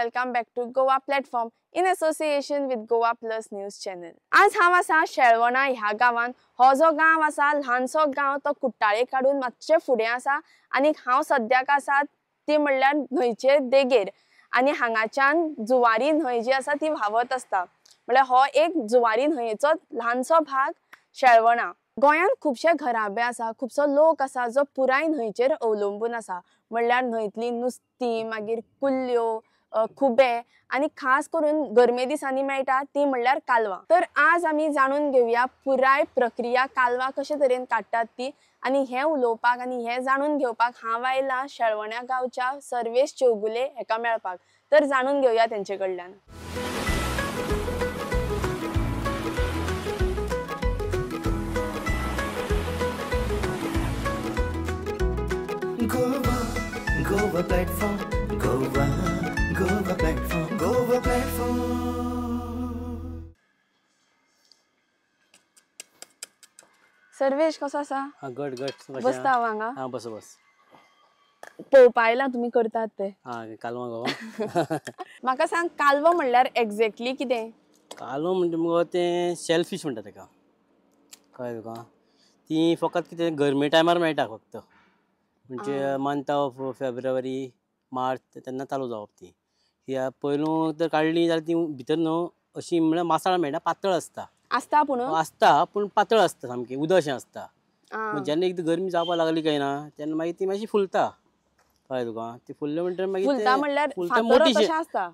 Welcome back to Goa platform in association with Goa plus news channel. आज हांव आसा शेळवणा ह्या गांवांत। हो जो गांव आसा ल्हानसो गांव, तो कुट्टाळे काडून मातशें फुडें आसा आनी हांव सद्याक आसा ती म्हणल्यार न्हंयचे देगेर आनी हांगाच्यान जुवारी न्हंय जी आसा ती व्हांवत आसता। म्हणल्यार हो एक जुवारी न्हंयेचो ल्हानसो भाग शेळवणा। गोंयांत खुबशे घराबे आसा, खुबसो लोक आसा जो पुराय न्हंयचेर अवलंबून आसा। म्हणल्यार न्हंयतली नुस्तीं, मागीर कुल्ल्यो, खुबे आनी खास करून गरमे दिसांनी मेळटा ती म्हणल्यार कालवां। तर आज आमी जाणून घेवया पुराय प्रक्रिया कालवां कशे तरेन काडटात ती आनी हें उलोवपाक आनी हें जाणून घेवपाक हांव आयलां शेळवण्या गांवच्या सर्वेश चौगुले हेका मेळपाक। तर जाणून घेवया तेंचे कडल्यान। Goa, Goa platform, Goa, Goa platform, Goa platform. Sarvesh कसो आसा? हा गट गट बसता हांगा? हा बस बस। पळोवपा आयला तुमी करतात ते? हा कालवां गो। म्हाका सांग, कालवां म्हणल्यार एक्झॅक्टली कितें? कालवां म्हणजे मुगो तें शेलफीश म्हणटा तेका, कळ्ळें तुका? ती फकत कितें गरमे टायमार मेळटा फक्त, म्हणजे मंथ ऑफ फेब्रुवारी मार्च तेन्ना चालू जावप ती। कित्याक पयलू तर काडली जाल्यार ती भितर न्हू अशी म्हणल्यार मासाळ मेळटा, पातळ आसता। आसता पूण आसता पूण पातळ आसता, सामकी उदक अशें आसता। जेन्ना एकदां गरमी जावपाक लागली काय ना तेन्ना मागीर ती मातशी फुलता, कळ्ळें तुका? ती फुल्ले म्हणटकीर मागीर फुलता म्हणल्यार मोठी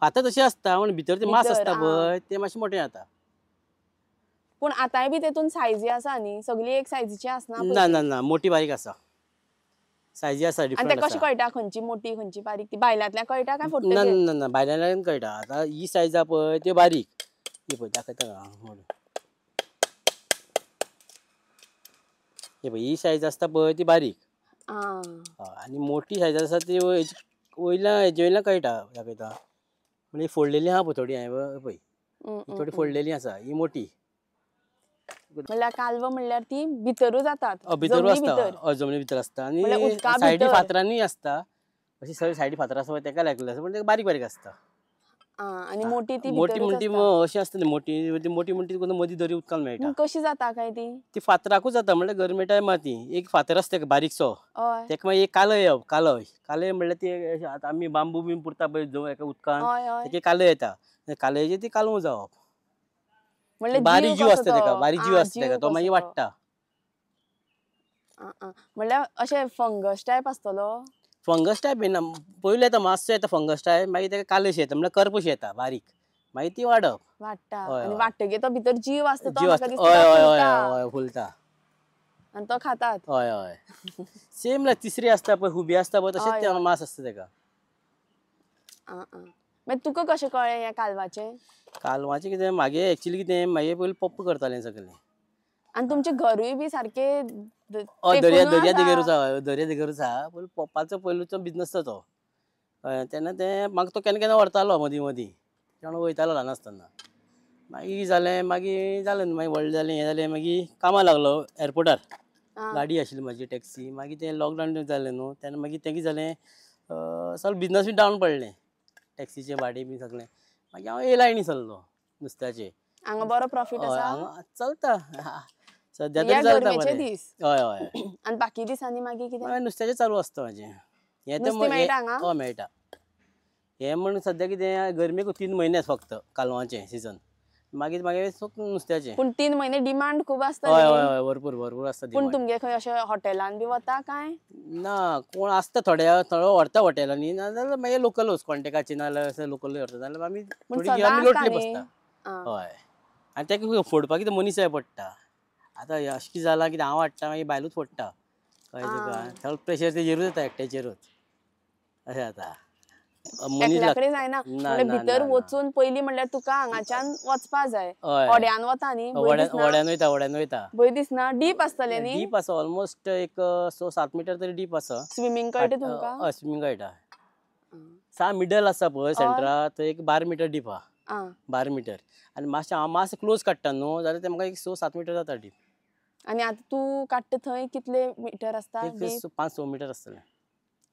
फातर तशी आसता, पूण भितर ते मास आसता पळय तें मातशें मोटें जाता। पूण आतांय बी तेतून सायजी आसा न्ही, सगळी एक सायजीची आसना? ना ना ना, मोठी बारीक आसा, सायजी आसा डिफरंट आसा। कशें कळटा खंयची मोठी खंयची बारीक? ती बायलांतल्यान कळटा काय फोटो? ना ना ना, बायलांतल्यान कळटा। आतां ही सायज आहा पळय त्यो बारीक, ही पळय दाखयता ही पळय, ही सायज आसता पळय ती बारीक आनी मोठी सायज आसा ती वयल्या हेजे वयल्यान कळटा दाखयता। म्हणजे फोडलेली आहा पळय थोडी, हांवें पळय थोडी फोडलेली आसा, ही मोठी। म्हणल्यार कालवां म्हणल्यार ती भितरूच जातात, भितरूच आसता, जमनी भितर आसता आनी सायडी फातरांनी आसता, अशी सगळी सायडी फातरां आसता तेका लागलेली आसता, पूण बारीक बारीक आसता। आनी मोठी ती मोठी म्हणटी अशी आसता न्ही, मोठी मोठी म्हणटी मदीं दरी उदकान मेळटा। कशी जाता काय ती? ती फातराकूच जाता, म्हणल्यार गरमे टायमार ती एक फातर आसता बारीकसो, तेका मागीर एक कालय येवप, कालय कालय म्हणल्यार ती आतां आमी बांबू बीन पुरता पळय एका उदकान, तेका कालय येता, कालयचेर ती कालवं जावप। बारीक जीव आसता तेका, बारीक जीव आसता तेका, तो मागीर वाडटा। म्हणल्यार अशें फंगस टायप आसतलो? फंगस टायप येना, पयलू येता मातसो येता फंगस टायप, मागीर तेका कालयशी येता, म्हणल्यार करपशी येता बारीक, मागीर ती वाडप वाडटा आनी वाडटकीर तो भितर जीव आसता, जीव आसता, हय हय हय फुलता आनी तो खातात। हय हय, सेम लायक तिसरी आसता पळय, हुबी आसता पळय, तशेंच ते मास आसता तेका। मागीर तुका कशें कळ्ळें ह्या कालवाचें? कालवाचें कितें मागे एक्चुअली कितें मागे पयलीं पप्पा करतालें सगळें। आनी तुमचें घरूय बी सारकें दर्या दर्या देगेरूच आहा, दर्या देगेरूच आहा। पयलीं पप्पाचो पयलूचो बिजनस तो, तेन्ना तें म्हाका तो केन्ना केन्ना व्हरतालो मदीं मदीं, तेन्ना वयतालो ल्हान आसतना। मागीर जालें, मागीर जालें, मागीर व्हडलें जालें, हें जालें, मागीर कामाक लागलो एअरपोर्टार, गाडी आशिल्ली म्हाजी टॅक्सी। मागीर तें लॉकडावन जालें न्हू तेन्ना मागीर तें कितें जालें, सगळें बिजनस बी डावन पडलें, टॅक्सीचें भाडें बी सगळें। मागीर हांव ए लायनी सरलो नुस्त्याचे। हांगा बरो प्रॉफीट आसा? चलता सद्या तरी चलता बरें। हय हय। आनी बाकी दिसांनी मागीर कितें? नुस्त्याचें चालू आसता म्हाजें। हें नुस्तें मेळटा हांगा? हय मेळटा। हें म्हण सद्या कितें गरमेक 3 म्हयने फक्त कालवांचें सिजन, मागीर मागीर फक्त नुस्त्याचें। पूण 3 म्हयने डिमांड खूब आसता? हय हय हय, भरपूर भरपूर आसता। पूण तुमगे खंय अशें हॉटेलान बी वता काय? ना, कोण आसता थोडे थोडो व्हरता हॉटेलांनी, नाजाल्यार मागीर लोकलूच कॉन्टेकाचे, नाजाल्यार अशें लोकलूय व्हरता, नाजाल्यार आमी थोडी आमी लोटली बसता। हय, आनी तेका फोडपाक कितें मनीस जाय पडटा। आतां अशें कितें जालां कितें हांव हाडटा मागीर बायलूच फोडटा, कळ्ळें तुका? सगळें प्रेशर तेजेरूच येता, एकट्याचेरूच अशें जाता। जायना भितर वचून पयलीं म्हणल्यार तुका हांगाच्यान वचपा जाय, होड्यान वता न्ही? होड्यान वयता, होड्यान वयता, भंय दिसना? डीप आसतलें न्ही? डीप आसा, ऑलमोस्ट एक 6-7 मिटर तरी डीप आसा। स्विमींग कळटा तुमकां? हय स्विमींग कळटा। सा मिडल आसा पळय सेंटरा, थंय एक 12 मिटर डीप आहा, 12 मिटर। आनी मातशें हांव मातशें क्लोज काडटा न्हू जाल्यार तें म्हाका एक 6-7 मिटर जाता डीप। आनी आतां तूं काडटा थंय कितले मिटर आसता? 5-6 मिटर आसतलें।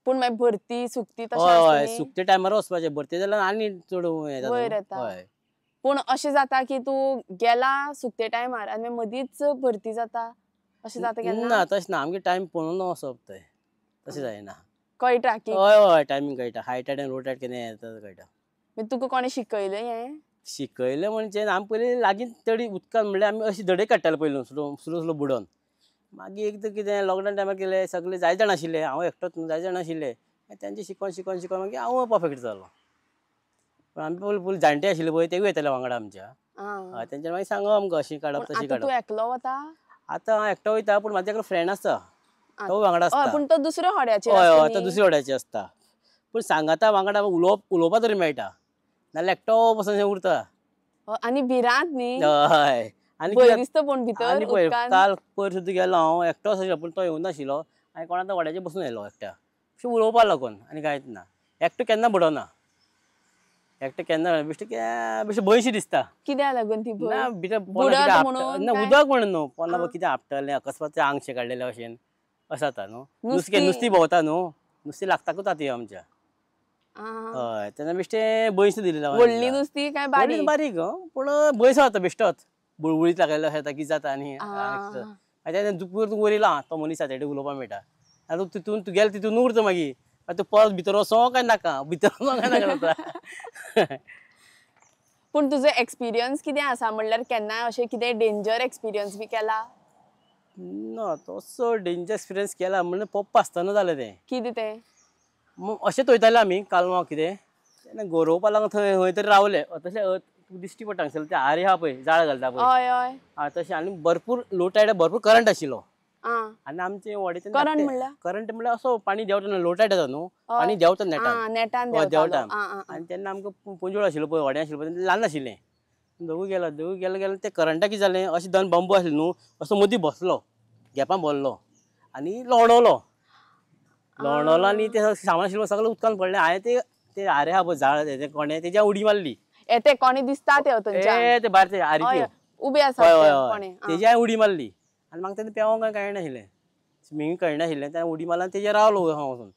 पूण मागीर भरती सुकती तशें हय हय, सुकते टायमार वचपाचें, भरती जाल्यार आनी चड वयर येता. पूण अशें जाता की तूं गेला सुकते टायमार आनी मदींच भरती जाता, अशें जाता केन्ना? ना तशें ना, आमगे टायम पळोवन वचप तें, तशें जायना. कळटा की? हय हय, टायमींग कळटा, हाय टायड आनी लो टायड केन्ना येता कळटा. तुका कोणें शिकयलें हें? शिकयलें म्हणजे आमी पयलीं लागीं तडी उदकान म्हणल्यार आमी अशी धडे काडटाले पयलू, स्लो स्लो स्लो बुडोवन. मागीर एकदां कितें लॉकडावन टायमार केलें, सगळे जाय जाण आशिल्ले, हांव एकटोच न्हू, जाय जाण आशिल्ले, तेंचे शिकोन शिकोन शिकोन मागीर हांव परफेक्ट जालो. पूण आमी पयलीं पयलीं जाणटे आशिल्ले पळय, तेवूय येताले वांगडा आमच्या, तेंच्या मागीर सांगो आमकां अशी काडप तशी काडप. तूं एकलो वता? आतां हांव एकटो वयता, पूण म्हाज्या एकलो फ्रेंड आसा, तो वांगडा आसता. पूण तो दुसऱ्या होड्याचेर? हय हय, तो दुसऱ्या होड्याचेर आसता, पूण सांगाता वांगडा उलोवपा तरी मेळटा, नाल्यार एकटो बसून उरता. आनी भिरांत न्ही? हय. आनी दिसता पूण भितर. काल पयर सुद्दां गेलो हांव एकटोच आशिल्लो, पूण तो येवना आशिल्लो, आनी कोणा तो व्हड्याचेर बसून येयलो एकट्या, अशें उलोवपा लागून आनी कांयच ना. एकटो केन्ना बुडना, एकटो केन्ना बेश्टें बेश्टें भंयशी दिसता. कित्याक लागून ती ना भितर ना उदक म्हणून न्हू, पोंदा कितें आपटलें अकस्मात तें आंगशें काडलेलें भशेन अशें जाता न्हू. नुस्तें भोंवता न्हू, नुस्तें लागताकूच ती आमच्या. हय, तेन्ना बेश्टें भंयशें दिलें. व्हडली नुस्ती काय बारीक? बारीक, पूण भंय जाता बेश्टोच, बुळबुळीत लागलेलो अशें जाता कितें जाता. आनी मागीर दुपूर तूं वयर येयला, तो मनीस आसा तेणें उलोवपाक मेळटा, आनी तितून तूं गेलो तितून उरता मागीर, तूं परत भितर वचो काय नाका, भितर वचो काय नाका जाता. पूण तुजो एक्सपिरियन्स कितें आसा म्हणल्यार केन्नाय अशें कितें डेंजर एक्सपिरियन्स बी केला? ना, तसो डेंजर एक्सपिरियन्स केला म्हणल्यार पप्पा आसतना जालें तें. कितें तें? अशें वयताले आमी कालवां कितें, तेन्ना गरोवपा लागून थंय खंय तरी रावले, तशें दिश्टी पडटा हांगसर ते आरे आहा पळय, जाळ घालता पळय. हय हय. आं तशें. आनी भरपूर लो टायड भरपूर करंट आशिल्लो, आनी आमचे व्हडें करंट म्हणल्यार? करंट म्हणल्यार असो पाणी देंवता न्हू, लो टायड जाता न्हू, पाणी देंवता नेटान, नेटान देंवता. आनी तेन्ना आमकां पुंजोळ आशिल्लो पळय, व्हडें आशिल्लें पळय, ल्हान आशिल्लें, दोगूय गेलो दोगूय गेलो गेलो ते करंटा कितें जालें, अशें दोन बंबू आसले न्हू, असो मदीं बसलो, गेपां भरलो आनी लोणवलो लोणवलो, आनी तें सामान आशिल्लें सगळें उदकान पडलें. हांवें ते आरे आहा पळय जाळ तें कोणें तेज्या उडी मारली. ते कोणे दिसता ते ते ते भायर ते आरी उबे आसा तेजी हांवें उडी मारली, आनी म्हाका तेन्ना पेंवंक कांय कळनाशिल्लें, स्विमींग कळनाशिल्लें, तेन्ना उडी मारली आनी तेजेर रावलो हांव वचून.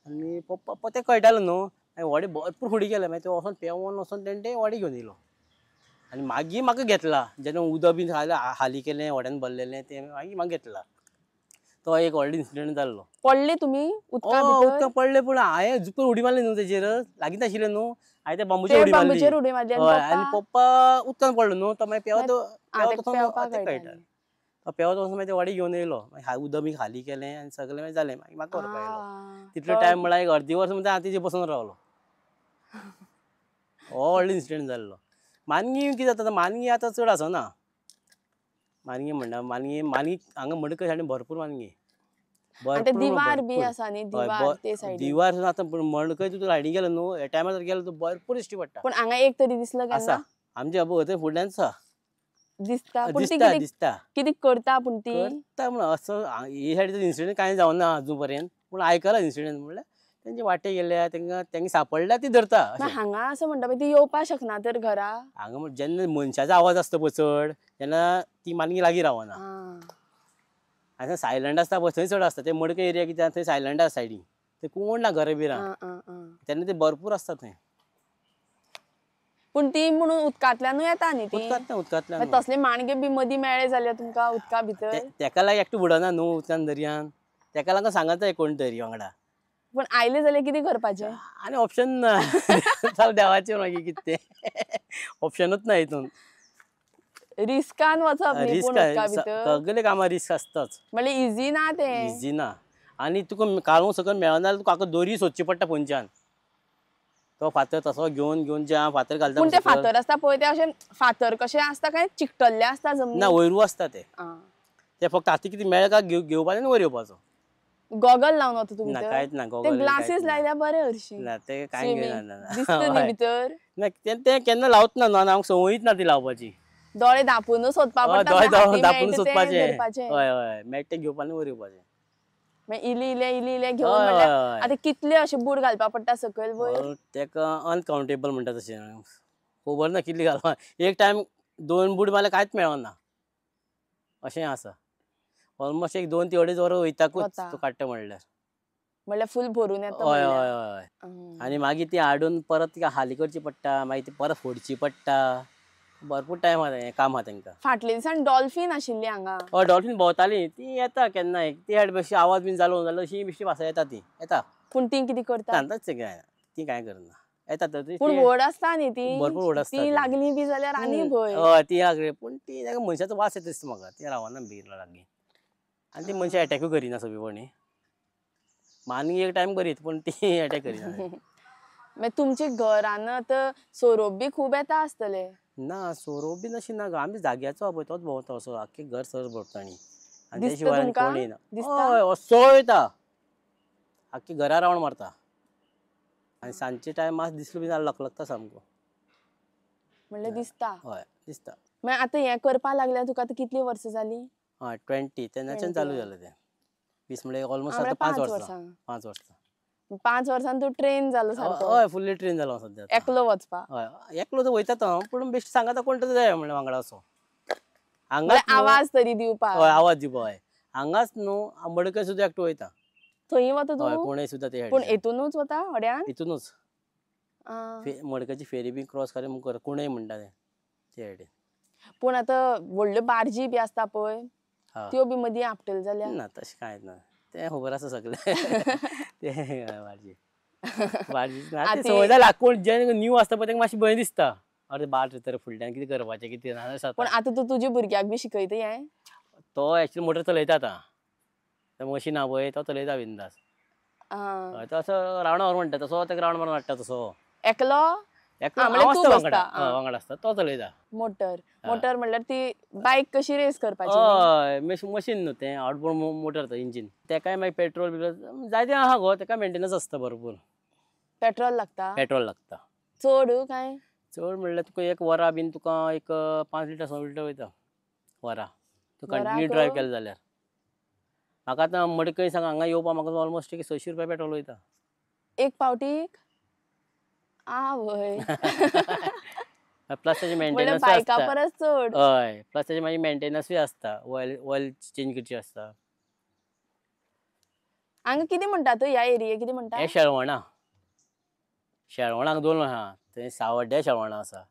आनी पप्पा तें कळटालें न्हू, मागीर व्हडें भरपूर फुडें गेलें, मागीर तें वचोन पेंवन वचोन तेणें तें व्हडें घेवन येयलो, आनी मागीर म्हाका घेतला, जेन्ना उदक बीन हाली केलें व्हड्यान भरलेलें तें मागीर म्हाका घेतला. तो एक व्हडलो इन्सिडंट जाल्लो. पडले तुमी उदकां? पडले, पूण हांवें जुपर उडी मारली न्हू, तेजेर लागींच आशिल्लें न्हू, हांवें त्या बांबूचेर उडी मारली. हय, आनी पप्पा उदकान पडलो न्हू, तो मागीर पेंवत कळटा, तो पेंवत वचून मागीर ते व्हडें घेवन येयलो, मागीर उदक बी खाली केलें आनी सगळें मागीर जालें, मागीर म्हाका व्हरपाक येयलो. तितलो टायम म्हळ्यार एक अर्दी वर्स म्हणटा हांव तेजेर बसून रावलो. हो व्हडलो इन्सिडंट जाल्लो. मानगी कितें जाता, मानगी आतां चड आसना, मानगी म्हणटा मानगी मानगी हांगा मडकय सायडीन भरपूर मानगी, दिवार बी आसा न्ही, दिवार ते सायडीन, दिवार आतां मडकय तूं सायडीन गेलो न्हू, ह्या टायमार जर गेलो तूं भरपूर दिश्टी पडटा. पूण हांगा एक तरी दिसलो आसा आमच्या थंय फुडल्यान आसा, दिसता दिसता दिसता कितें करता. पूण ती करता म्हण असो हे सायडीन इन्सिडंट कांय जावना अजून पर्यंत, पूण आयकला इन्सिडंट म्हणल्यार तेंचे वाटे गेल्या तेंकां तेंकां सापडल्या ती धरता. हांगा असं म्हणटा पळय ती येवपाक शकना तर घरा. हांगा जेन्ना मनशाचो आवाज आसता पळय चड, तेन्ना ती मानगी लागीं रावना, आनी सायलंट आसता पळय थंय चड आसता. ते मडकय एरिया कितें थंय सायलंट आसा सायडीन, थंय कोण ना घरां बिरां, तेन्ना ते भरपूर आसता थंय. पूण ती म्हणून उदकांतल्यानूय येता न्ही ती? उदकांतल्यान उदकांतल्यान तसले माणगे बी मदीं मेळ्ळे जाल्यार तुमकां उदका भितर? तेका लागीं एकटो बुडना न्हू उदकान दर्यान, तेका लागून सांगता कोण तरी वांगडा. पूण आयले जाल्यार कितें करपाचें? आनी ऑप्शन ना, चल देवाचेर मागीर कितें तें, ऑप्शनूच ना हितून. रिस्कान वचप न्ही पूण उदका भितर, सगळे कामां रिस्क आसताच, म्हणल्यार इजी ना तें, इजी ना. आनी तुका काळोख सकयल मेळना जाल्यार तुका आतां दोरी सोदची पडटा खंयच्यान, तो फातर तसो घेवन घेवन ज्या फातर घालता. पूण ते फातर आसता पळय ते अशे फातर कशे आसता काय चिकटल्ले आसता जमनीर? ना, वयरू आसता ते, ते फक्त हाती कितें मेळ्ळे काय घेवपाचें आनी वयर येवपाचो. गॉगल लावन वता तुमी? ना, कांयच ना, गॉगल ग्लासीस लायल्यार बरें हरशीं. ना, ते कांय घेयना, दिसता न्ही भितर. ना, ते केन्ना लावत ना, आमकां संवयूच ना ती लावपाची. दोळे धांपूनच सोदपा पडटा, दोळे धांपून सोदपाचें. हय हय, मेळटा घेवपा आनी वयर येवपाचें. मागीर इल्ले इल्ले इल्ले इल्ले घेवन म्हणल्यार आतां कितले अशे बूट घालपा पडटा सकयल वयर? तेका अनकाउंटेबल म्हणटा तशें, खबर ना कितली घालपा. एक टायम दोन बूट मारल्यार कांयच मेळना अशें आसा. ऑलमोस्ट एक 2 ते 2.5 वरां वयताकूच तूं काडटा म्हणल्यार. म्हणल्यार फूल भरून येता. हय हय हय. आनी मागीर ती हाडून परत तिका हाली करची पडटा, मागीर ती परत फोडची पडटा. भरपूर टायम आहा काम आहा तांकां. फाटले दिसान डॉल्फीन आशिल्ली हांगा. हय डॉल्फीन भोंवताली ती, येता केन्ना ती हेड बेश्टी आवाज बीन जालो जाल्यार अशी बेश्टी भासा येता ती येता. पूण ती कितें करता? तशें कांय ना, ती कांय करना, येता. पूण व्हड आसता न्ही ती, भरपूर व्हड आसता ती लागली बी जाल्यार आनी भंय. हय ती लागली, पूण ती ताका मनशाचो वास येता दिसता म्हाका, ती रावना बी लागीं. आनी ती मनशां एटॅकूय करिना सोंपेपणी. मानगी एक टायम करीत पूण ती एटॅक करिना. मागीर तुमच्या घरान आतां सोरोप बी खूब येता आसतले? ना सोरोप बी तशें ना, आमी जाग्याचो पळय तोच भोंवता असो आख्खें घर सर भोंवतणी. आनी त्या शिवाय कोण येना. हय असो वयता आख्खे घरा रावंड मारता. आनी सांजचे टायम मात दिसलो बी जाल्यार लकलकता सामको. म्हणल्यार दिसता? हय दिसता. मागीर आतां हें करपाक लागल्यार तुका आतां कितलीं वर्सां जालीं? हय 20 तेन्नाच्यान चालू जालें तें. 20 म्हणल्यार ऑलमोस्ट आतां 5 वर्सां. 5 वर्सां. 5 वर्सां तूं ट्रेन जालो सारको? हय फुल्ली ट्रेन जालो सद्या. एकलो वचपा? हय एकलो तर वयता हांव, पूण बेश्टें सांगाता कोण तरी जाय म्हणल्यार वांगडा असो. हांगाच आवाज तरी दिवपाक. हय आवाज दिवपाक. हय हांगाच न्हू मडकय सुद्दां एकटो वयता. थंय वता तूं? कोणय सुद्दां ते. पूण हितूनच वता होड्यान? हितूनच मडकयची फेरी बी क्रॉस करून कोणय म्हणटा तें ते सायडीन. पूण आतां व्हडल्यो बार्जी बी आसता पळय त्यो बी मदीं आपटले जाल्यार? ना तशें कांयच ना, तें खबर आसा सगळें. तें बार्जी बार्जी संवय जाल्या. कोण जे न्यू आसता पळय तांकां मातशी भंय दिसता, अरे बार्ज तर फुडल्यान कितें करपाचें कितें ना. पूण आतां तूं तुज्या भुरग्याक बी शिकयता हें? तो एक्चुअली मोटर चलयता आतां, मशीन आहा पळय तो चलयता बिंदास. हय तो असो रावंड मारून म्हणटा तसो, ताका रावंड मारून हाडटा तसो. एकलो? एकलो आसता वांगडा, वांगडा आसता तो चलयता. मोटर? मोटर म्हणल्यार ती बायक कशी रेस करपाची? हय मशीन न्हू तें, आउटबोर्ड मोटर तो इंजीन. तेकाय मागीर पेट्रोल बिट्रोल जायतें आहा गो, तेका मेंटेनन्स आसता भरपूर. पेट्रोल लागता? पेट्रोल लागता. चड काय? चड म्हणल्यार तुका एक वरा बीन तुका एक 5 लिटर 6 लिटर वयता वरा, तूं कंटिन्यू ड्रायव केलें जाल्यार. म्हाका आतां मडकय सांग हांगा येवपाक म्हाका ऑलमोस्ट एक 600 रुपया पेट्रोल वयता एक पावटीक. आवय प्लस ताजे मेंटेनन्स बायका परस चड. हय प्लस ताजे मागीर मेंटेनन्सूय आसता, ऑयल ऑयल चेंज करची आसता. हांगा कितें म्हणटा तूं ह्या एरिये कितें म्हणटा? हें शेळवणा. शेळवणाक दोन आहा, थंय सावड्ड्या शेळवणा आसा,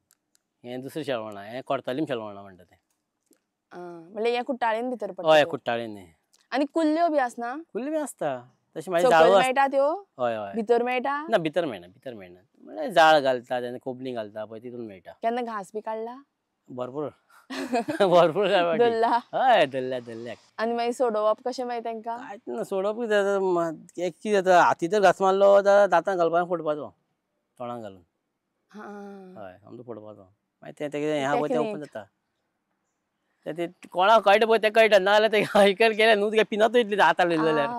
हें दुसरें शेळवणा, हें कोर्तालीम शेळवणा म्हणटा तें. म्हणल्यार हें कुट्टाळेन भितर पडटा? हय कुट्टाळेन. आनी कुल्ल्यो बी आसना? कुल्ल्यो बी आसता तशें. मागीर जाळो मेळटा त्यो? हय हय भितर मेळटा? ना भितर मेळना, भितर मेळना. म्हणल्यार जाळ घालता तेन्ना कोबली घालता पळय तितून मेळटा. केन्ना घांस बी काडला? भरपूर भरपूर. हय धरल्या धरल्याक. आनी मागीर सोडोवप कशें मागीर तांकां? कांयच ना सोडोवप कितें जाता, एक कितें जाता हाती तर घांस मारलो जाल्यार दांतां घालपाक फोडपाचो, तोंडाक घालून. हय सामको फोडपाचो. मागीर तें तें हें पळय तें ओपन जाता. ते कोणाक कळटा पळय तें कळटा, नाजाल्यार तें आयकल केलें न्हू तुका पिनात वयतली हातार वयतलें जाल्यार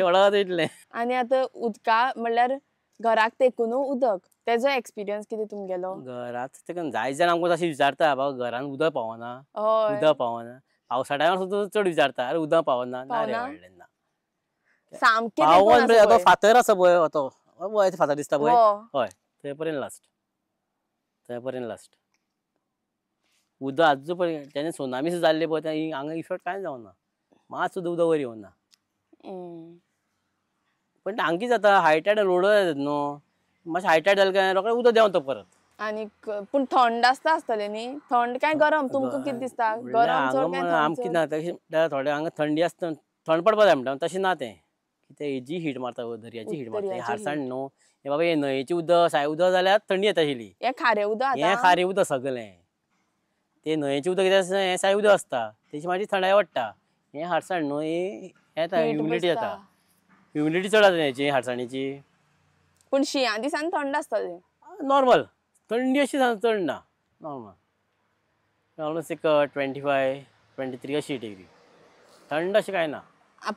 वळत वयतलें. आनी आतां उदका म्हणल्यार घराक तेकून उदक, तेजो एक्सपिरियन्स कितें तुमगेलो? घराच तेका जाय जाण आमकां तशें विचारता, बाबा घरान उदक पावना, उदक पावना. पावसा टायमार सुद्दां चड विचारता, अरे उदक पावना. ना रे व्हडलें ना, सामकें पावोन फातर आसा पळय तो फातर दिसता पळय, हय थंय पर्यंत लास्ट, थंय पर्यंत लास्ट उदक आजून पर्यंत. तेन्ना सुनामी सुद्दां जाल्ली पळय हांगा इफेक्ट कांय जावना, मात सुद्दां उदक वयर येवना. पण हांगा कितें जाता, हायटायड लोड जाता न्हू, मातशें हायटायड जालें काय रोखडें उदक देंवता परत. आनी पूण थंड आसता आसतलें न्ही? थंड काय गरम तुमकां कितें दिसता? गरम चड काय आमकां कितें ना तशें, थोडे हांगा थंडी आसता, थंड पडपा जाय म्हणटा तशें ना तें. कितें जी हीट मारता, दर्याची हीट मारता, हारसाण न्हू हे बाबा. हे न्हंयेचें उदक साय उदक जाल्यार थंडी येता आशिल्ली, हें खारें उदक, हें खारें उदक सगळें. ते न्हंयेचें उदक कितें आसता, हें साय उदक आसता, तेची मातशी थंडाय वाडटा. हें हारसाण न्हू हें येता, ह्युमिडिटी येता, ह्युमिडिटी चड आसता हेची हारसाणीची. पूण शिंया दिसांनी थंड आसतलें? नॉर्मल थंडी अशी चड ना, नॉर्मल ऑलमोस्ट एक 25 23 अशी डिग्री थंड अशें कांय ना.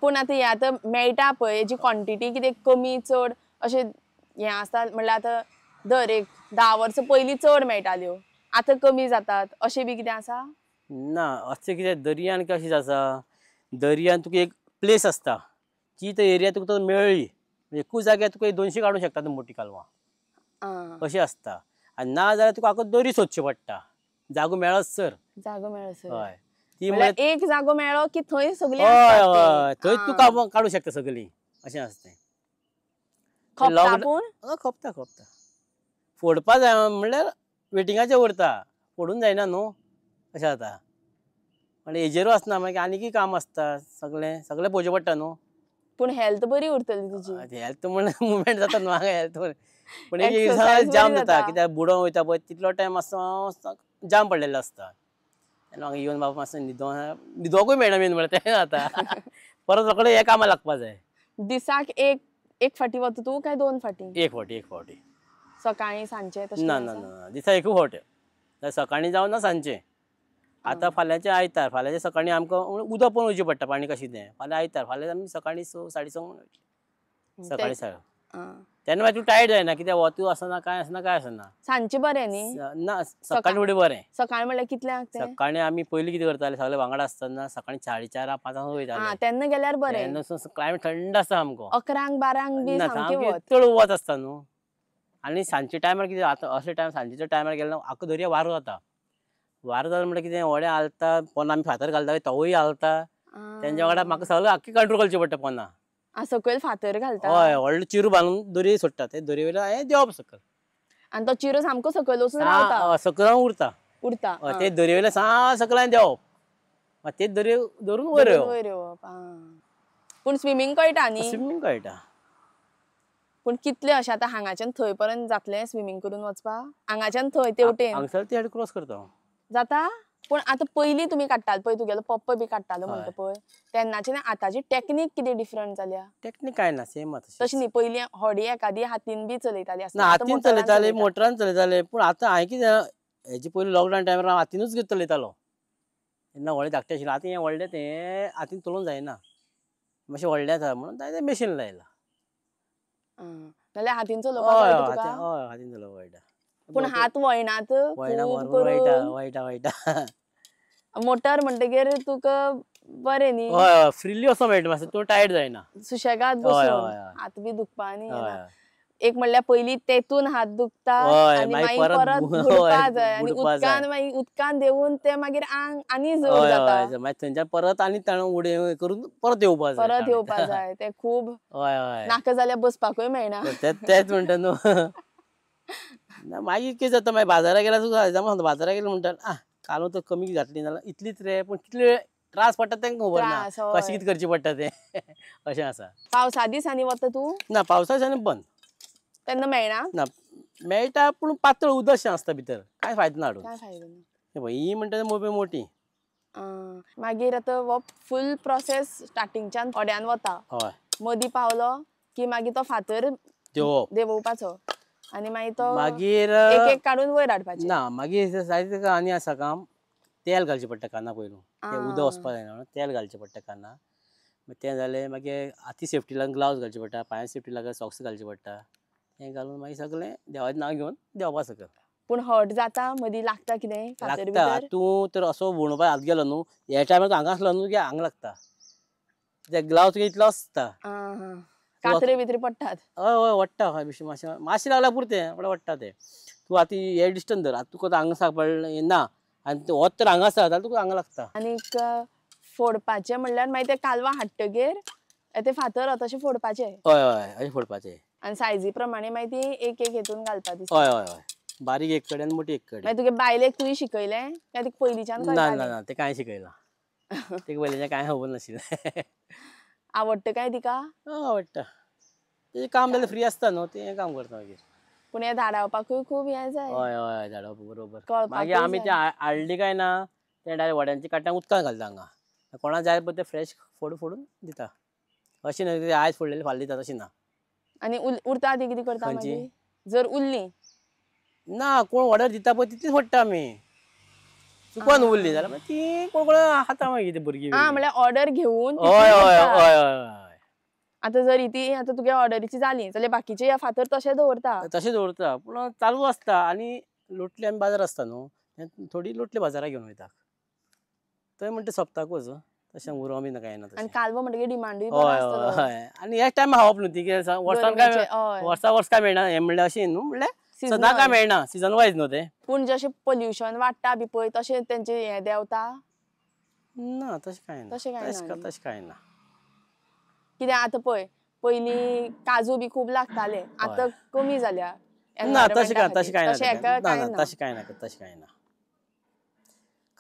पूण आतां हें आतां मेळटा पळय हेजी क्वॉन्टिटी कितें कमी चड अशें हें आसता? म्हणल्यार आतां दर एक 10 वर्सां पयलीं चड मेळटाल्यो, आतां कमी जातात अशें बी कितें आसा? ना अशें कितें दर्यान कशें आसा, दर्यान तुका एक प्लेस आसता ती तो एरिया तुका तो मेळ्ळी एकूच जाग्यार तुका 200 काडूंक शकता तूं मोटी कालवां अशें आसता. आनी ना जाल्यार तुका आख्खो दरी सोदचें पडटा, जागो मेळत सर, जागो मेळत सर. हय ती एक जागो मेळ्ळो की थंय सगळी, हय हय थंय तूं काडूंक शकता सगळीं, अशें आसता. खपता पूण? खपता खपता. फोडपा जाय म्हणल्यार वेटिंगाचेर उरता, फोडून जायना न्हू, अशें जाता. म्हणजे एजेरू आसना, मागीर आनीकय काम आसता, सगळें सगळें पळोवचें पडटा न्हू. पूण हेल्थ बरी उरतली तुजी. हेल्थ म्हणल्यार मुवमेंट जाता न्हू हांगा हेल्थ, पूण एक जाम जाता कित्याक बुडोन वयता पळय तितलो टायम मातसो जाम पडलेलो आसता. तेन्ना हांगा येवन बाबा मातसो न्हिदोकूय मेळना मेन म्हणल्यार तें जाता. परत रोखडें हें कामां लागपा जाय. दिसाक एक एक फाटी वता तूं काय दोन फाटी? एक फावटी, एक फावटी. सकाळीं सांजचें तशें? ना ना ना, दिसा एकूच फावटी, सकाळीं जावं ना सांजचें. आतां फाल्यांचें आयतार, फाल्यांचें सकाळीं आमकां उदक पळोवन वयचें पडटा, पाणी कशें तें. फाल्यां आयतार, फाल्यां आमी सकाळीं 6 साडे 6 सकाळीं 6. तेन्ना मागीर तूं टायर्ड जायना, कित्याक वतूय आसना कांय आसना कांय आसना. सांजचें बरें न्ही? ना, सकाळीं फुडें बरें. सकाळीं म्हणल्यार कितल्यांक? सकाळीं आमी पयलीं कितें करताले, सगळे वांगडा आसतना सकाळीं 4:30 5 वयताले. तेन्ना गेल्यार बरें, तेन्ना क्लायमेट थंड आसता सामको. 11 12 बी सामकें चड वत आसता न्हू. आनी सांजच्या टायमार कितें आतां असले टायम सांजच्या टायमार गेल्यार आख्खो दर्या वारो जाता. वारो जाता म्हणल्यार कितें, व्हडें हालता, पोंदा आमी फातर घालता तोवूय हालता. तेंच्या वांगडा म्हाका सगळें आख्खी कंट्रोल करचें पडटा पोंदा. सकयल फातर घालता? हय, व्हडलो चिरू बांदून दोरये सोडटा, ते दोरये वयल्यान हें देंवप सकयल. आनी तो चिरो सामको सकयल वचून रावता? सकयल उरता उरता. ते दोरये वयल्यान सा सकयल देंवप, ते दोरये धरून वयर येवप. पूण स्विमींग कळटा न्ही? स्विमींग कळटा. पूण कितले अशें आतां हांगाच्यान थंय पर्यंत जातलें स्विमींग करून वचपाक? हांगाच्यान थंय तेवटेन हांगसर ते क्रॉस करता जाता. पूण आतां पयलीं तुमी काडटाले पळय, तुगेलो पप्पा बी काडटालो म्हणटा पळय, तेन्नाची आनी आतांची टेक्नीक कितें डिफरंट जाल्या? टेक्नीक कांय ना, सेम आतां. तशें न्ही, पयलीं होडी एकादी हातीन बी चलयताली, ना हातीन चलयताले, मोटरान चलयताले. पूण आतां हांवें कितें हेजे पयलीं लॉकडावन टायमार हांव हातीनूच चलयतालो. तेन्ना व्हडलें धाकटें आशिल्लें, आतां हें व्हडलें तें हातीन चलोवंक जायना, मातशें व्हडलें आसा म्हणून ताणें मॅशीन लायलां. नाल्यार हातीन चलोवपाक कळटा तुका? हय, हातीन चलोवपाक कळटा. पूण हात वळनात? वळटा वळटा. मोटर म्हणटगीर तुका बरें न्ही? हय, फ्रिली वचोंक मेळटा, मातसो तूं टायर्ड जायना, सुशेगाद बसून, हात बी दुखपा न्ही. एक म्हणल्यार पयलीं तेतून हात दुखता आनी मागीर परत बुडपा जाय, आनी उदकान मागीर उदकान देंवून ते मागीर आंग आनी जड जाता. मागीर थंयच्यान परत आनी ताणें उडय करून परत येवपा जाय, परत येवपा जाय. ते खूब नाका जाल्यार बसपाकूय मेळना. तेच म्हणटा न्हू. ना मागीर कितें जाता, मागीर बाजाराक गेल्यार तुका सांगता, बाजाराक गेल्यार म्हणटा कालो तर कमी जातली नाल्यार इतलीच रे, पूण कितले त्रास पडटा तांकां खबर ना, कशें कितें करचें पडटा तें, अशें आसा. पावसा दिसांनी वता तूं? ना, पावसा दिसांनी बंद. तेन्ना मेळना? ना मेळटा, पूण पातळ उदक आसता भितर, कांय फायदो ना हाडून. कांय फायदो ना. ही म्हणटा मोबे मोटी. मागीर आतां हो फूल प्रोसेस स्टार्टिंगच्यान होड्यान वता, मदीं पावलो की मागीर तो फातर देंवोवपाचो आनी मागीर तो मागीर एक एक काडून वयर हाडपाचें. ना मागीर जायते आनी आसा काम, तेल घालचें पडटा काना पयलू, तें उदक वचपाक जायना म्हणून तेल घालचें पडटा काना. मागीर तें जालें मागीर हाती सेफ्टी लागून ग्लावज घालचे पडटा, पांया सेफ्टी लागून सॉक्स घालचे पडटा. तें घालून मागीर सगळें देवाचें नांव घेवन देंवपा सकयल. पूण हर्ट जाता, मदीं लागता कितें फातर लागता. तूं तर असो म्हणोवपाक हात गेलो न्हू, ह्या टायमार तूं हांगा आसलो न्हू की हांगा लागता, ते ग्लावज इतलो आसता, कातरे भितर पडटात. हय हय वडटा, हय बेश्टें मातशें मातशें लागल्यार पुरतें, पूण वडटा तें. तूं आतां हे डिस्टन्स धर, आतां तुका हांगा सापडलें ना आनी वत तर हांगा आसा जाल्यार तुका हांगा लागता. आनीक फोडपाचें म्हणल्यार मागीर ते कालवां हाडटगीर ते फातर तशें फोडपाचे? हय हय अशें फोडपाचे. आनी सायजी प्रमाणे मागीर ती एक एक हेतून घालपा दिसता. हय हय हय, बारीक एक कडेन मोठी एक कडेन. मागीर तुगे बायलेक तुवें शिकयलें काय तिका पयलींच्यान? ना ना ना, तें कांय शिकयलां, तेका पयलींच्यान कांय खबर नाशिल्लें. आवडटा काय तिका? आवडटा, तेजें काम जाल्यार फ्री आसता न्हू, तें काम करता मागीर. पूण हें धाडावपाकूय खूब हें जाय. हय हय धाडावप बरोबर. मागीर आमी ते हाडली काय ना ते डायरेक्ट व्हड्यांच्या काट्यांक उदकान घालता हांगा, कोणा जाय पळय ते फ्रेश फोडून फोडून दिता. अशें न्हय आयज फोडलेली फाल्यां दिता, तशें ना. आनी उरता ती कितें करता मागीर जर उरली? ना, कोण ऑर्डर दिता पळय तितलीच फोडटा आमी, चुकोन उरली जाल्यार मागीर ती कोण कोण खाता मागीर ती भुरगीं. आं, म्हणल्यार ऑर्डर घेवन? हय हय हय हय. आतां जर ती आतां तुगे ऑर्डरीची जाली जाल्यार बाकीचे ह्या फातर तशें दवरता? तशें दवरता, पूण चालू आसता. आनी लोटली आमी बाजार आसता न्हू, थोडी लोटली बाजाराक घेवन वयता, थंय म्हणटा सोंपताकूच तशें उरोवप बी कांय ना. आनी कालवो म्हणटकीर डिमांडूय. हय हय, आनी ह्याच टायमार खावप न्हू ती, कितें वर्सान काय वर्सा वर्स काय मेळना हें म्हणल्यार अशें न्हू, म्हणल्यार सदां काय मेळना, सिजन वायज न्हू तें. पूण जशें पोल्युशन वाडटा बी पळय तशें तेंचें हें देंवता? ना तशें कांय ना, तशें कांय ना, तशें कांय ना. कित्याक आतां पळय पयलीं काजू बी खूब लागताले, आतां कमी जाल्या. ना तशें काय तशें कांय ना, ना तशें कांय ना, तशें कांय ना.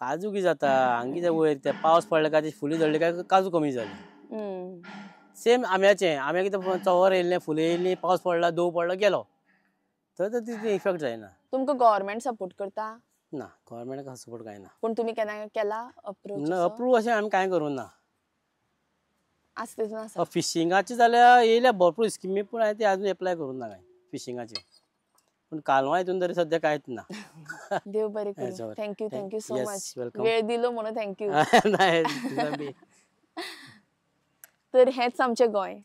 काजू कितें जाता हांगा कितें वयर ते पावस पडले काय फुली झडली काय काजू कमी जाली. सेम आंब्याचें, आंब्या कितें चंवर येयल्लें, फुलां येयलीं, पावस पडला, दव पडलो, गेलो, तर तितलें इफेक्ट जायना. तुमकां गव्हर्मेंट सपोर्ट करता? ना, गव्हर्मेंटाक सपोर्ट कांय ना. पूण तुमी केन्ना केला अप्रोच? ना, अप्रूव अशें आमी कांय करूं ना. आसा तितून आसा. फिशिंगाचे जाल्यार येयल्या भरपूर स्किमी, पूण हांवें ती आजून एप्लाय करूं ना कांय फिशिंगाचे. पूण कालवां हितून तरी सद्या कांयच ना. देव बरें करूं. Thank you, thank you so much, वेळ दिलो म्हणून thank you. तर हेंच आमचें गोंय.